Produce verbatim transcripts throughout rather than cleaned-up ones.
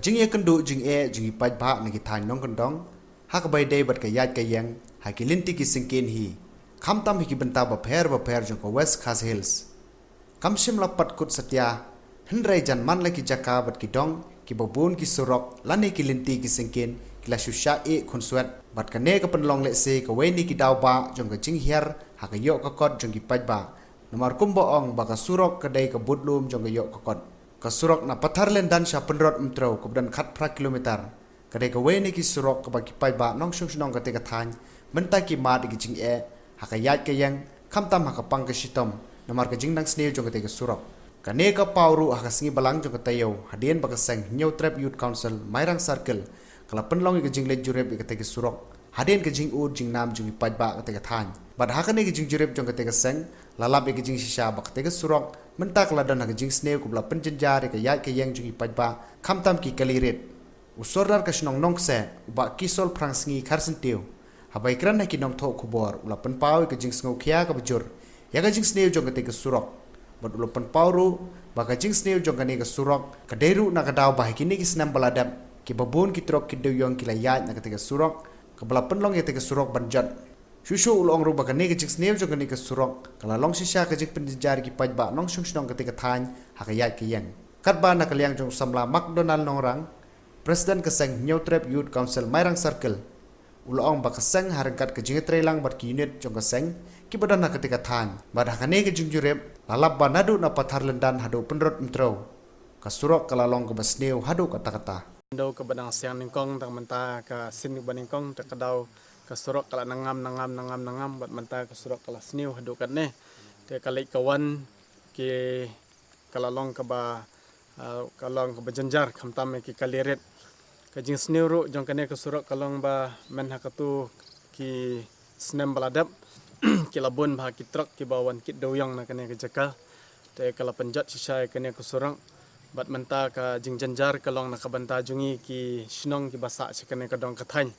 Jingïakynduh jingeh jong ki paidbah na ki thaiñ nongkyndong ha kaba ïadei bad ka ïaid ka ïeng ha ki lynti ki syngkien hi, khamtam ha ki bynta bapher bapher jong ka West Khasi Hills, kam shym la pat kut satia. Hynrei jan man la ki jaka bad ki dong kiba bun ki surok lane ki lynti ki syngkien ki la shu shah ïeh khunswet, bad kane ka pynlong lehse kawei na ki daw bah jong ka jinghiar ha ka ïoh ka kot jong ki paidbah. Namar kumba ong ba ka surok ka dei ka budlum jong ka ïoh ka kot. Ka surok na Patharlyndan sha Pynrot Umtrew kaba don khatphra kilometer, ka dei kawei na ki surok kaba ki paidbah nongshong shnong katei ka thaiñ mynta ki mad ïa ki jingeh ha ka ïaid ka ïeng, khamtam ha ka pang ka shitom namar ka jingnang sniew jong katei ka surok. Kane ka paw ruh ha ka sngi Balang jong ka taïew, hadien ba ka seng Hynñiewtrep Youth Council Mairang Circle ka la pynlong ïa ka jingleit jurip ïa katei ka surok hadien ka jingud jingnam jong ki paidbah katei ka thaiñ. Bad ha kane ka jingjurip jong katei ka seng, la lap ïa ka jingshisha ba katei ka surok mynta ka la don ha ka jingsniew kaba la pynjynjar ïa ka ïaid ka ïeng jong ki paidbah, khamtam ki kali rit. U Sordar ka shnong Nongkseh, u Bah Kisol Phrangsngi Kharsyntiew, haba ïakren ha ki nongthoh khubor, u la pynpaw ïa ka jingsngewkhia kaba jur ïa ka jingsniew jong katei ka surok. Bad u la pynpaw ruh ba ka jingsniew jong kane ka surok ka dei ruh na ka daw ba ha kine ki snem ba la dep, kiba bun ki trok ki dewïong ki la ïaid na katei ka surok, kaba la pynlong ïa katei ka surok ban jot. Shuh shuh u la ong ruh ba kane ka jingsniew jong kane ka surok ka la long shisha ka jingpynjynjar ïa ki paidbah nongshong shnong katei ka thaiñ ha ka ïaid ka ïeng. Katba na ka liang jong u samla McDonald Nongrang, President ka seng Hynñiewtrep Youth Council Mairang Circle, u la ong ba ka seng ha ryngkat ka jingïatreilang bad ki unit jong ka seng kiba don ha katei ka thaiñ, bad ha kane ka jingjurip la lap ba naduh na Patharlyndan haduh Pynrot Umtrew, ka surok ka la long kaba sniew haduh katta katta. Daw kaba dang siang nyngkong tang mynta ka sien kaba nyngkong, te ka daw ka surok ka la nangam nangam nangam nangam, bad mynta ka surok ka la sniew haduh katne. Te ka leit ka wan ki ka la long kaba, ah, ka long kaba jynjar, khamtam ïa ki kali rit. Ka jingsniew ruh jong kane ka surok ka long ba myn ha katto ki snem ba la dep ki la bun bha ki trok kiba wan kit dewïong na kane ka jaka. Te ka la pynjot shisha ïa kane ka surok. Bad mynta ka jingjynjar ka long na ka bynta jong ngi ki shnong kiba sah sha kane ka dong ka thaiñ,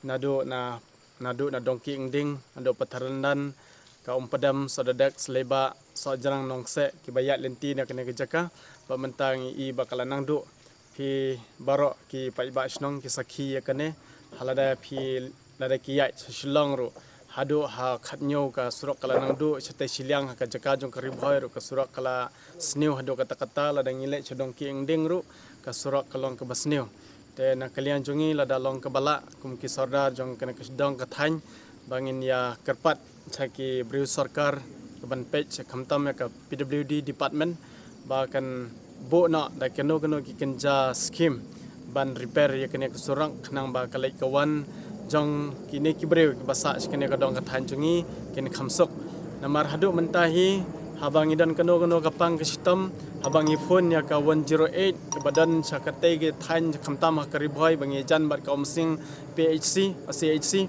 naduh na naduh na Dongkiengding haduh Patharlyndan, ka Umpadem, Sohdadek, Sleiba, Sohjrang, Nongkseh, kiba ïaid lynti na kane ka jaka. Bad mynta ngi i ba ka la nang duh, phi baroh ki paidbah shnong ki sakhi ïa kane. Ha lada phi, lada ki ïaid sha Shillong ruh, haduh ha Khathynñiew ka surok ka la nang duh, shatei shiliang ha ka jaka jong ka Ri Bhoi ruh ka surok ka la sniew haduh katta katta, lada ngi leit sha Dongkiengding ruh ka surok ka long kaba sniew. Te na ka liang jong ngi, lada long kaba lah kum ki sordar jong kane ka dong ka thaiñ, ba ngin ïa kyrpad sha ki briew sorkar ka ban peit sha khamtam ïa ka P W D department ba kan buh noh da kano kano ki kynja scheme ban repair ïa kane ka surok, khnang ba ka leit ka wan jong kine ki briew kiba sah sha kane ka dong ka thaiñ jong ngi kin kham suk. Namar haduh mynta hi, haba ngi don kano kano ka pang ka shitom, haba ngi phone ïa ka one zero eight kaba don sha katei ka thaiñ khamtam ha ka Ri Bhoi ba ngi jan bad ka Umsning P H C, C H C,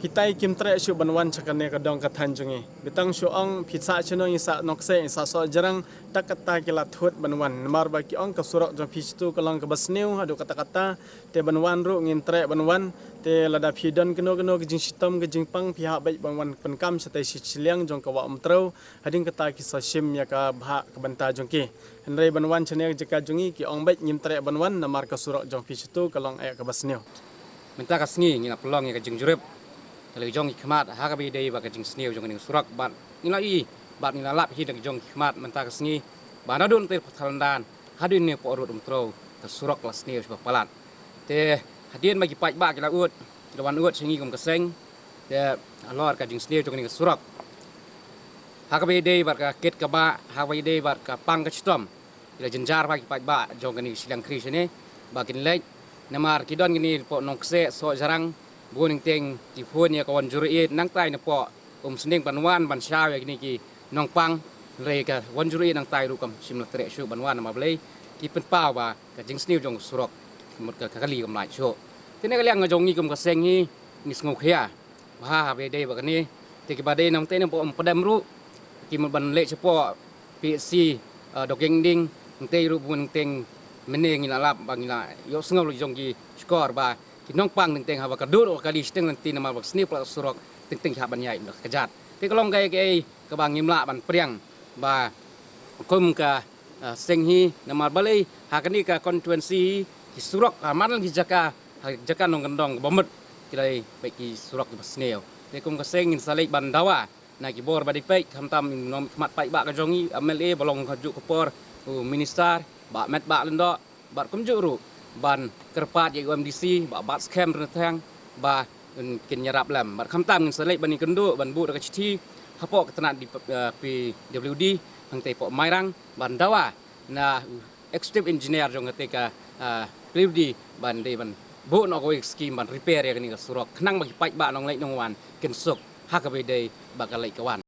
kita kim treh shuh ban wan sha kane ka dong ka thaiñ jong ngi. Bad tang shu ong phi sah shano, ngi sah Nongkseh, ngi sah Sohjrang, tak kata ki la thut ban wan. Namar ba ki ong ka surok jong phi shatu ka long kaba sniew haduh katta katta, te ban wan ruh ngim treh ban wan. Te lada phi don kano kano ka jingshitom ka jingpang, phi hap beit ban wan pynkam shatei shi shiliang jong ka Wah Umtrew. Hadien kata ki sa shim ïa ka bhah ka bynta jong ki. Hynrei ban wan shane ka jaka jong ngi, ki ong beit ngim treh ban wan namar ka surok jong phi shatu ka long eh kaba sniew. Mynta ka sngi ngi la pynlong ïa ka jingjurip da la ki jong ki khmat ha kaba ïadei bad ka jingsniew jong kane ka surok, bad ngi la i bad ngi la lap hi da la ki jong ki khmat mynta ka sngi ba naduh na Patharlyndan haduh ne Pynrot Umtrew ka surok la sniew sha ba palat. Te hadien ba ki paidbah ki la ud, ki la wan ud sha ngi kum ka seng, te halor ka jingsniew jong kane ka surok, ha kaba ïadei bad ka kit ka bah, ha kaba ïadei bad ka pang ka shitom, ki la jynjar bha ki paidbah jong kane ka shiliang khri shane ba kin leit. Namar ki don kine hapoh Nongkseh, Sohjrang, bun nangteng ki phone ïa ka one zero eight nangtai napoh Umsning ban wan ban shaw ïa kine ki nongpang. Hynrei ka one zero eight nangtai ruh kam shym la treh shuh ban wan, namar balei? Ki pynpaw ba ka jingsniew jong ka surok, mut ka, ka kali kam lait shuh. Te na ka liang jong ngi kum ka seng hi, ngi sngewkhia bha ha kaba ïadei bad kane. Te kiba dei nangtei napoh Umpadem ruh, ki mut ban leit shapoh P H C, eh, Dongkiengding, nangtei ruh bun nangteng mynne ngi la lap ba ngi la ïohsngew la ki jong ki shkor ba ki nongpang nangteng haba ka dur ka kali shiteng lynti namar ba ka sniew palat ka surok, teng teng ki hap ban ïaid da ka kjat. Te ka long kaei kaei kaba ngim lah ban pdiang ba kum ka ah, seng hi, namar balei ha kane ka constituency hi ki surok, ah, man la ki jaka, ha jaka nongkyndong ba mut ki la peit ki surok ba sniew. Te kum ka seng ngin sa leit ban dawa na ki bor ba dei peit, khamtam nongmihkhmat paidbah ka jong i, MLA ba long ha juh ka por u minister, Bah Metbah Lyngdoh, bad kumjuh ruh ban kyrpad ïa u MDC, Bah Batskhem Rynthang, ba kin ïarap lem. Bad khamtam ngin sa leit ban ïakynduh ban buh da ka shithi hapoh ka tnat di, eh, PWD hangtei hapoh Mairang ban dawa na u executive engineer jong katei ka, eh, PWD ban dei ban buh noh kawei ka skim ban repair ïa kane ka surok khnang ba ki paidbah nongleit nongwan kin suk ha kaba dei bad ka leit ka wan.